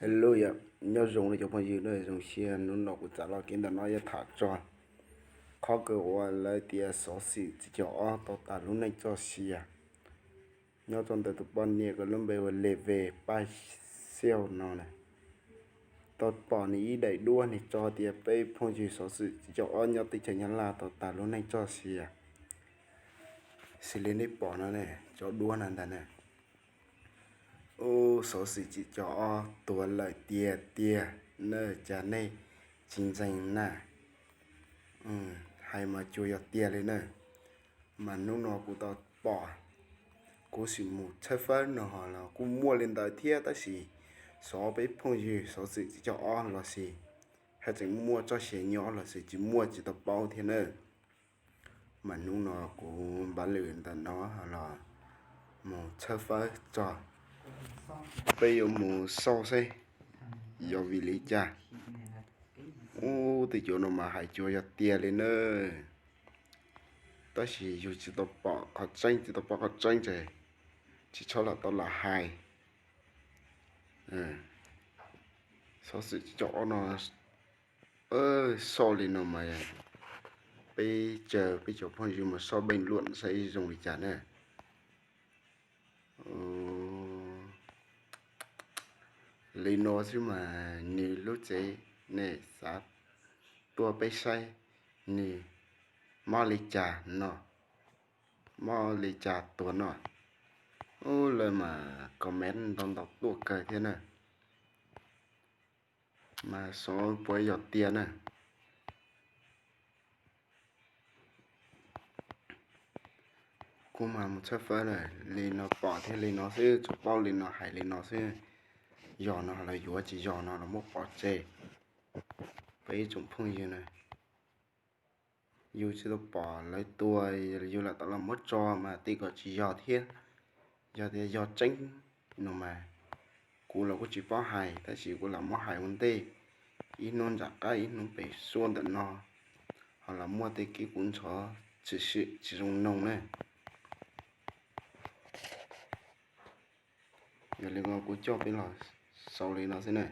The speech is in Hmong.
Hello, nyob zoo cov phooj ywg, zoo siab hnub no kuv txav los kev ntawm no yuav tham txog qhov kawg uas lawv tias xov xwm tsis caum ob tau tas lub neej txoj sia. Nyob rau ntawm tus poj niam uas lub npe ua Leve Paj Xiauj no na, tau pom nws ib daim duab nws tso tias peb phooj ywg xov xwm tsis caum ob nyob teb chaws Nyab Laj tau tas lub neej txoj sia. Xws li nej pom no ne, cov duab no ntag na. Ub, xov xwm tsis caum ob tuag lawm tiag tiag na, cas nej tsis ntseeg na? Hais mas cuag yog tiag li na. Mas hnub no kuv tau pom, kuv sim mus tshawb fawb no ho los kuj muaj li ntawd thiab, tab sis xyov peb phooj ywg xov xwm tsis caum ob los sis haj tseem muaj txoj sia nyob los sis tsis muaj tsis tau paub thiab na. Mas hnub no kuv npav lwm ntawm no ho los mus tshawb fawb txog, peb yuav mus xauj seb yog vim li cas. Ub, tej cov no mas hais cuag yog tiag li na. Tab sis yus tsis tau pom qhov tseeb, tsis tau paub qhov tseeb ces tsis txhob lam tau lam hais. Xov xwm tsis caum ob no, xauj li no mas peb caw peb cov phooj ywg mus xauj bình luận saib zoo li cas na. Li no xwb mas nws lub tsev, nej xav tuaj peb saib nws mob li cas no, mob li cas tuag no. Ub, lawv mas comment ntau ntau tuaj kawg thiab na. Mas xyov puas yog tiag na. Kuv mas mus tshawb fawb lawm, li no pom thiab li no xwb, tsuas paub li no hais li no xwb. Yog no los yuav, tsis yog no los muab pov tseg. Peb ib tsoom phooj ywg na, yus tsis tau pom lawv tua, yus lam tau los muab tso mas tej kom tsis yog thiab. Yog tias yog tseeb no mas kuv los kuj tsis paub hais, tab sis kuv lam muab hais ua ntej, ib hnub nram qab ib hnub pem suab ntawm no ho los muaj tej kev kub ntxhov tshwm sim tsis zoo noog na. Yog li no kuv coj peb los xaus li no xwb na.